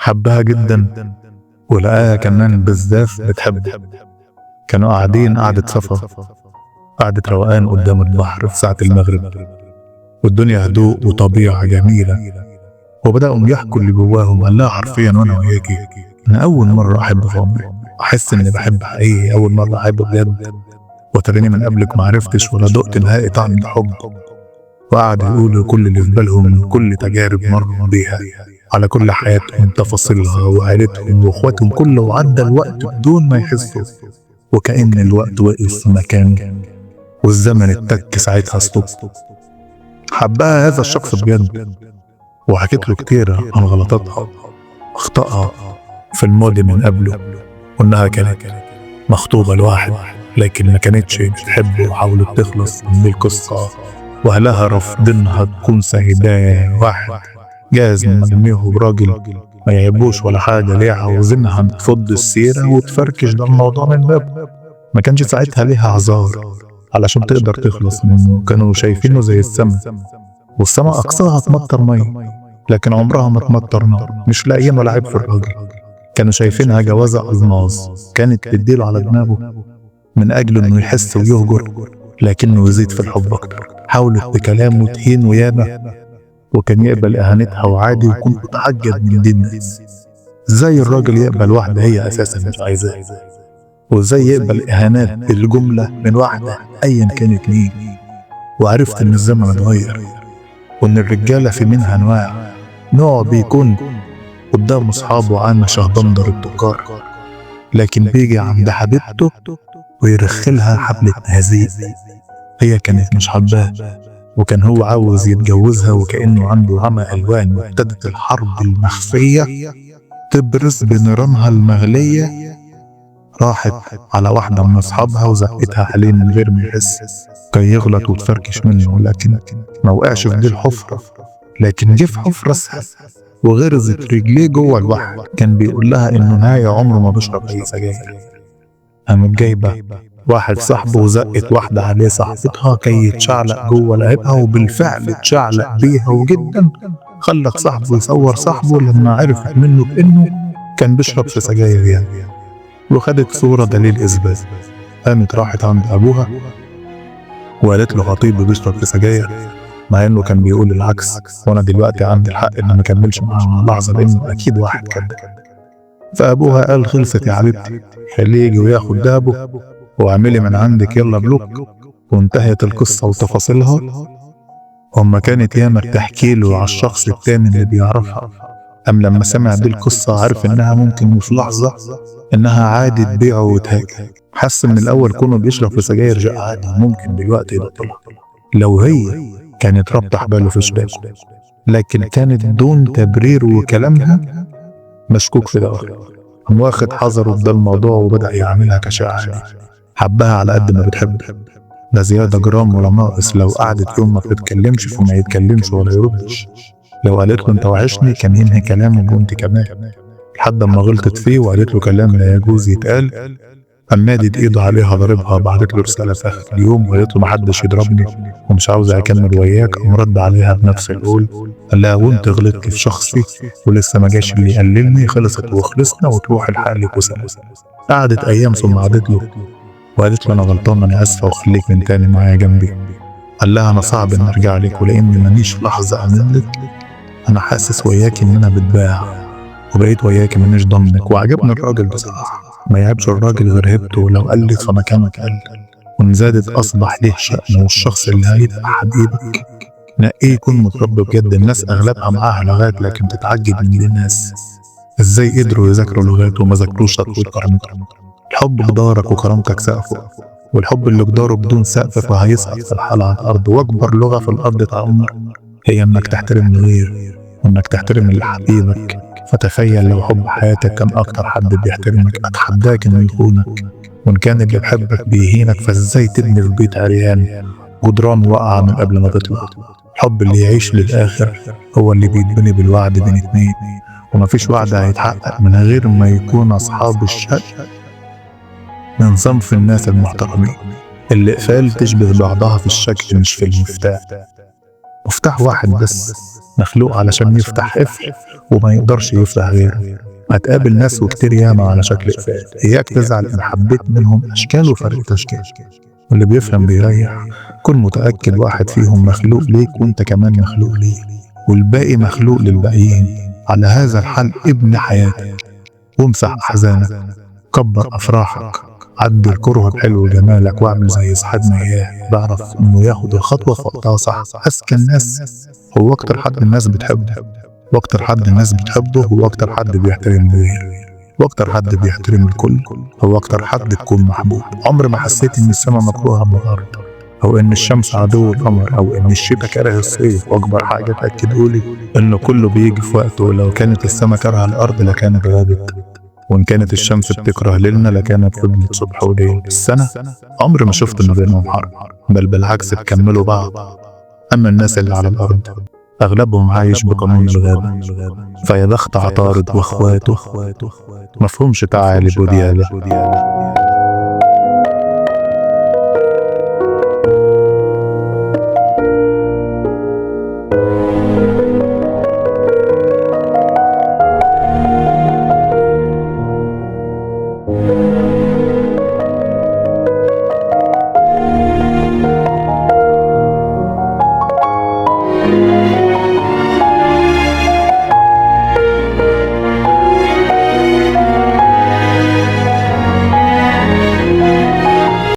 حبها جدا ولقاها كمان بالذات بتحبه. كانوا قاعدين قعدة صفا، قعدة روقان قدام البحر في ساعة المغرب، والدنيا هدوء وطبيعة جميلة. وبدأوا يحكوا اللي جواهم. قال لها حرفيا وانا وياكي انا اول مرة احب في عمري، احس اني بحب حقيقي، اول مرة احب بجد، وتريني من قبلك ما عرفتش ولا دقت نهائي طعم الحب. وقعدوا يقولوا كل اللي في بالهم من كل تجارب مروا بيها على كل حياتهم، تفاصيلها وعيلتهم واخواتهم كله. وعدى الوقت بدون ما يحسوا، وكأن الوقت وقف في مكانه والزمن اتك ساعتها ستوب. حبها هذا الشخص بجد، وحكيت له كتير عن غلطاتها، اخطائها في الماضي من قبله، وانها كانت مخطوبة لواحد لكن ما كانتش بتحبه، وحاولت تخلص من القصة واهلها رافضينها تكون سايباه واحد جاهز من براجل ما يعيبوش ولا حاجة، ليه عاوزينها تفض السيرة وتفركش ده الموضوع من بابه. ما كانش ساعتها ليها اعذار علشان تقدر تخلص منه. كانوا شايفينه زي السما، والسما اقصاها تمطر مية لكن عمرها ما تمطر نار. مش لاقيين ولا عيب في الراجل، كانوا شايفينها جوازة ألماظ كانت تديله على دماغه من أجل إنه يحس ويهجر، لكنه يزيد في الحب أكتر. حاولت بكلامه تهينه ياما، وكان يقبل إهانتها وعادي، وكنت متعجب من دي الناس. إزاي الراجل يقبل واحدة هي أساسا مش عايزاها؟ وإزاي يقبل إهانات بالجملة من واحدة أيا كانت مين؟ وعرفت إن الزمن اتغير، وإن الرجالة في منها أنواع. نوع بيكون قدام أصحابه عامل شهبندر التجار، لكن بيجي عند حبيبته ويرخلها حبلة مهازيق. هي كانت مش حباه، وكان هو عاوز يتجوزها، وكأنه عنده عمى ألوان. وابتدت الحرب المخفية تبرز بنيرانها المغلية. راحت على واحدة من أصحابها وزقتها عليه من غير ما يحس، كي يغلط وتفركش منه، لكن ما وقعش في دي الحفرة، لكن جه في حفرة أسهل وغرزت رجليه جوه الوحل. كان بيقول لها إنه نهاية عمره ما بيشرب أي سجاير. قامت جايبة واحد صاحبه وزقت واحدة عليه صاحبتها كي يتشعلق جوه لعبها، وبالفعل اتشعلق بيها وجدا. خلت صاحبه يصور صاحبه لما عرف منه بإنه كان بيشرب في سجاير يعني، وخدت صورة دليل إثبات. قامت راحت عند أبوها وقالت له خطيبي بيشرب في سجاير، مع إنه كان بيقول العكس، وأنا دلوقتي عندي الحق إن ما أكملش معاه لحظة لأنه أكيد واحد كده. فأبوها قال خلصت يا حبيبتي، خليه يجي وياخد دهبه واعملي من عندك يلا بلوك. وانتهت القصة وتفاصيلها. أما كانت ياما بتحكي له على الشخص التاني اللي بيعرفها، أم لما سمع دي القصة عرف إنها ممكن في لحظة إنها عادي تبيعه وتهاجر. حس من الأول كونه بيشرب في سجاير جاء عادي، ممكن دلوقتي يبطلها لو هي كانت رابطة حباله في شباكه، لكن كانت دون تبرير وكلامها مشكوك في ده. قام واخد حذره في ده الموضوع وبدأ يعملها كشيء عادي. حبها على قد ما بتحب، لا زيادة جرام ولا ناقص. لو قعدت يوم ما بتتكلمش فما يتكلمش ولا يردش، لو قالت له انت وحشني كان ينهي كلامه بوانت كمان، لحد ما غلطت فيه وقالت له كلام لا يجوز يتقال. قام مادد ايده عليها ضربها، بعتت له رسالة في اخر اليوم وقالت له محدش يضربني ومش عاوز اكمل وياك. قام رد عليها بنفس القول، قال لها وانت غلطت في شخصي ولسه ما جاش اللي يقللني، خلصت وخلصنا وتروح لحالك وسلام. قعدت ايام ثم عادت له وقالت له انا غلطان، انا اسفه، وخليك من تاني معايا جنبي. قال لها انا صعب ان ارجع لك، ولاني مانيش لحظة امن لك، انا حاسس وياكي ان انا بتباع وبقيت وياكي مانيش ضمنك. وعجبني الراجل بصراحة، ما يعيبش الراجل غير هيبته، لو قلت فمكانك قل، وان زادت اصبح ليه شأن. والشخص اللي هيبقى حبيبك نقية يكون متربي بجد. الناس اغلبها معاها لغات، لكن تتعجب من الناس ازاي قدروا يذاكروا لغات وما ذاكروش تطوير كرامتهم. الحب جدارك وكرامتك سقفه، والحب اللي جداره بدون سقف فهيسقط في الحالة على الأرض. وأكبر لغة في الأرض تعمر هي إنك تحترم الغير وإنك تحترم اللي حبيبك. فتخيل لو حب حياتك كان أكتر حد بيحترمك، أتحداك إنه يخونك. وإن كان اللي بحبك بيهينك، فإزاي تبني في بيت عريان جدران واقعة من قبل ما تطلع؟ الحب اللي يعيش للآخر هو اللي بيتبني بالوعد بين اتنين، ومفيش وعد هيتحقق من غير ما يكون أصحاب الشأن من صنف الناس المحترمين. الإقفال تشبه بعضها في الشكل مش في المفتاح. مفتاح واحد بس مخلوق علشان يفتح قفل وما يقدرش يفتح غيره. هتقابل ناس وكتير ياما على شكل قفال، إياك تزعل إن حبيت منهم أشكال وفرق تشكيل. واللي بيفهم بيريح. كن متأكد واحد فيهم مخلوق ليك وانت كمان مخلوق ليه، والباقي مخلوق للباقيين. على هذا الحال ابن حياتك، وامسح أحزانك، كبر أفراحك، عدل كره بحلو جمالك، واعمل زي صاحبنا إياه، بعرف إنه ياخد الخطوة في وقتها صح. أذكى الناس هو أكتر حد الناس بتحبه، وأكتر حد الناس بتحبه هو أكتر حد بيحترم الغير، وأكتر حد بيحترم الكل هو أكتر حد تكون محبوب. عمر ما حسيت إن السما مكروهة من الأرض، أو إن الشمس عدو القمر، أو إن الشتاء كاره الصيف. وأكبر حاجة تأكدهولي إنه كله بيجي في وقته. لو كانت السما كارهة الأرض لكانت غابت، وإن كانت الشمس بتكره ليلنا لكانت فضلت صبح وليل. السنة عمر ما شفت ما بينهم حرب، بل بالعكس بكملوا بعض. أما الناس اللي على الأرض أغلبهم عايش بقانون الغابة، فيا بخت عطارد وإخواته مفهومش تعالب وديابة.